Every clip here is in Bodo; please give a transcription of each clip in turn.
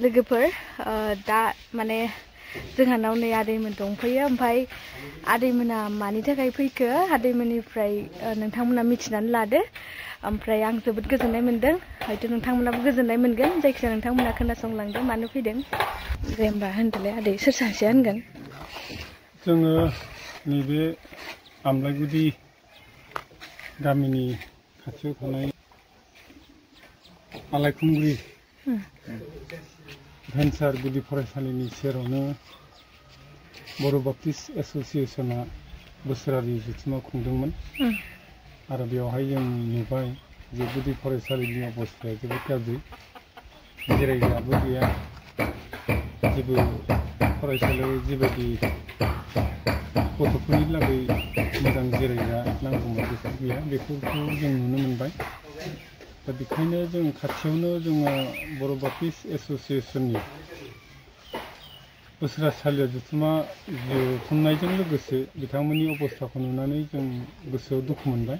लोगोफोर दा माने जोंहानाव नै आदैमोन दंफैयो ओमफ्राय आदैमोना मानि थाखाय फैखो आदैमोननिफ्राय नोंथांमोना मिथिनानै लादो ओमफ्राय आं जोबोद गोजोननाय मोनदों हयथ' नोंथांमोनाबो गोजोननाय मोनगोन जायखिजाया नोंथांमोना खोनासंलांदो मानो फैदों दे होमबा होनदोलाय आदै सोर सासेया होनगोन जोङो नैबे आमलायगुदि गामिनि खाथियाव थानाय आलायखुंग्रि भेन्सार गुदि फरायसालिनि सेरावनो बर' बाप्टिस्ट एस'सिएशना बोसोरारि जथुम्मा खुंदोंमोन आरो बेवहाय जों नुबाय जे गुदि फरायसालिनि अबस्थाया जोबोद गाज्रि जिरायग्राबो गैया जेबो फरायसालियाव जिबायदि गथ'फोरनि लागै मोजां जिरायग्रा नांगौमोन बेफोर गैया बेफोरखौ जों नुनो मोनबाय दा बेखायनो जों खाथियावनो जोङो बर' बाप्टिस्ट एस'सिएशननि बोसोरासालियाव जथुम्मा खुंनायजों लोगोसे बिथांमोननि अबस्थाखौ नुनानै जों गोसोआव दुखु मोनबाय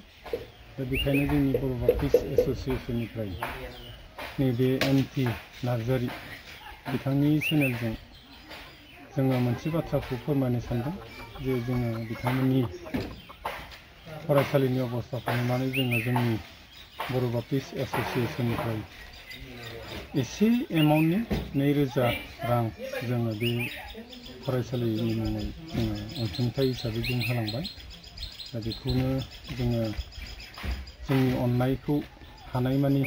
दा बेखायनो जोंनि बर' बाप्टिस्ट एस'सिएशननिफ्राय नैबे एमटि नार्जारि बिथांनि चेनेलजों जोङो मोनसे बाथ्राखौ फोरमायनो सानदों जे जोङो बिथांमोननि फरायसालिनि अबस्थाखौ नुनानै जोङो जोंनि बर' बाप्टिस्ट एस'सिएशननिफ्राय एसे एमाउन्टनि 2000 रां जोङो बे फरायसालिनि मुङै जोङो अनसुंथाइ हिसाबै जों होलांबाय दा बेखौनो जोङो जोंनि अननायखौ हानायमानि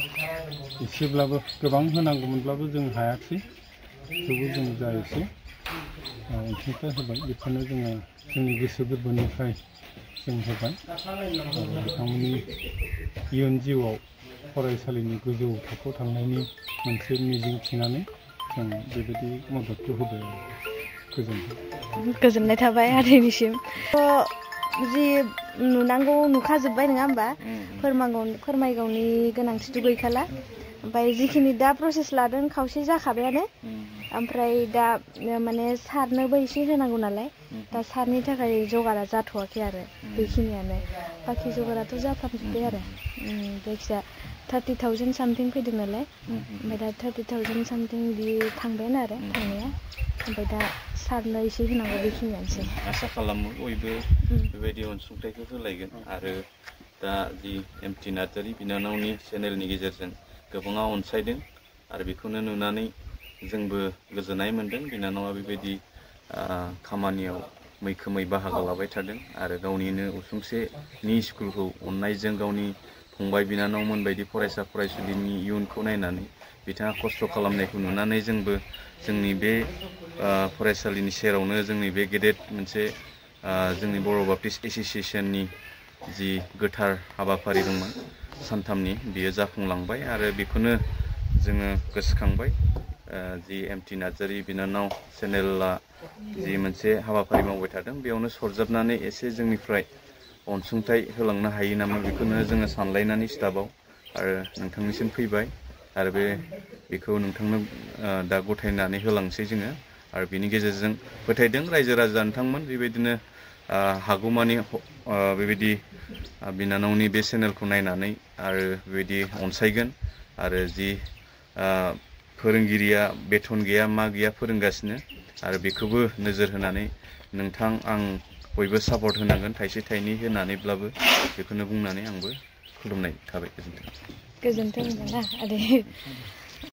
एसेब्लाबो गोबां होनांगौमोनब्लाबो जों हायाखै थेवबो जों जा एसे अनसुंथाइ होबाय बेखौनो जोङो जोंनि गोसो गोरबोनिफ्राय जों होबाय आरो बिथांमोननि इयुन जिउआव फरायसालिनि गोजौ थाखोआव थांनायनि मोनसे मिजिं थिनानै जों बेबायदि मददखौ होबाय गोजोननाय थाबाय आदैनिसिम जि नुनांगौ नुखाजोब्बाय नङा होमबा फोरमायगौनि गोनांथिथ' गैखाला ओमफ्राय जिखिनि दा प्रसेस लादों खावसे जाखाबायानो ओमफ्राय दा माने सारनोबो एसे होनांगौ नालाय दा सारनि थाखाय जगारा जाथ'वाखै आरो बेखिनियानो बाखि जगाराथ' जाफ्रामजोब्बाय आरो जायखिजाया 30,000 सामथिं फैदों नालाय ओमफ्राय दा 30,000 सामथिं बिदि थांबायानो आरो थांनाया ओमफ्राय दा सारनो एसे होनांगौ बेखिनियानोसै आसा खालामो बयबो बेबायदि अनसुंथाइखौ होलायगोन आरो दा जि एमटि नार्जारि बिनानावनि चेनेलनि गेजेरजों गोबाङा अनसायदों आरो बेखौनो नुनानै जोंबो गोजोननाय मोनदों बिनानावा बेबायदि खामानियाव मैखोमै बाहागो लाबाय थादों आरो गावनिनो उसुंसेनि स्कुलखौ अननायजों गावनि फंबाय बिनानावमोन बायदि फरायसा फरायसुलिनि इयुनखौ नायनानै बिथाङा खस्थ' खालामनायखौ नुनानै जोंबो जोंनि बे फरायसालिनि सेरावनो जोंनि बे गेदेर मोनसे जोंनि बर' बाप्टिस्ट एस'सिएशननि जि गोथार हाबाफारि दंमोन सानथामनि बियो जाफुंलांबाय आरो बेखौनो जोङो गोसोखांबाय जि एमटि नार्जारि बिनानाव चेनेलआ जि मोनसे हाबाफारि मावबाय थादों बेयावनो सरजाबनानै एसे जोंनिफ्राय अनसुंथाइ होलांनो हायो नामा बेखौनो जोङो सानलायनानै स्टाफआव आरो नोंथांनिसिम फैबाय आरो बेखौ नोंथांनो दा गथायनानै होलांसै जोङो आरो बेनि गेजेरजों फोथायदों रायजो राजा नोंथांमोन बेबायदिनो हागौमानि बेबायदि बिनानावनि बे चेनेलखौ नायनानै आरो बेबायदि अनसायगोन आरो जि फोरोंगिरिया बेथन गैया मा गैया फोरोंगासिनो आरो बेखौबो नोजोर होनानै नोंथां आं बयबो सापर्ट होनांगोन थाइसे थाइनै होनानैब्लाबो बेखौनो बुंनानै आंबो खुलुमनाय थाबाय गोजोन्थों होनदोंना आदै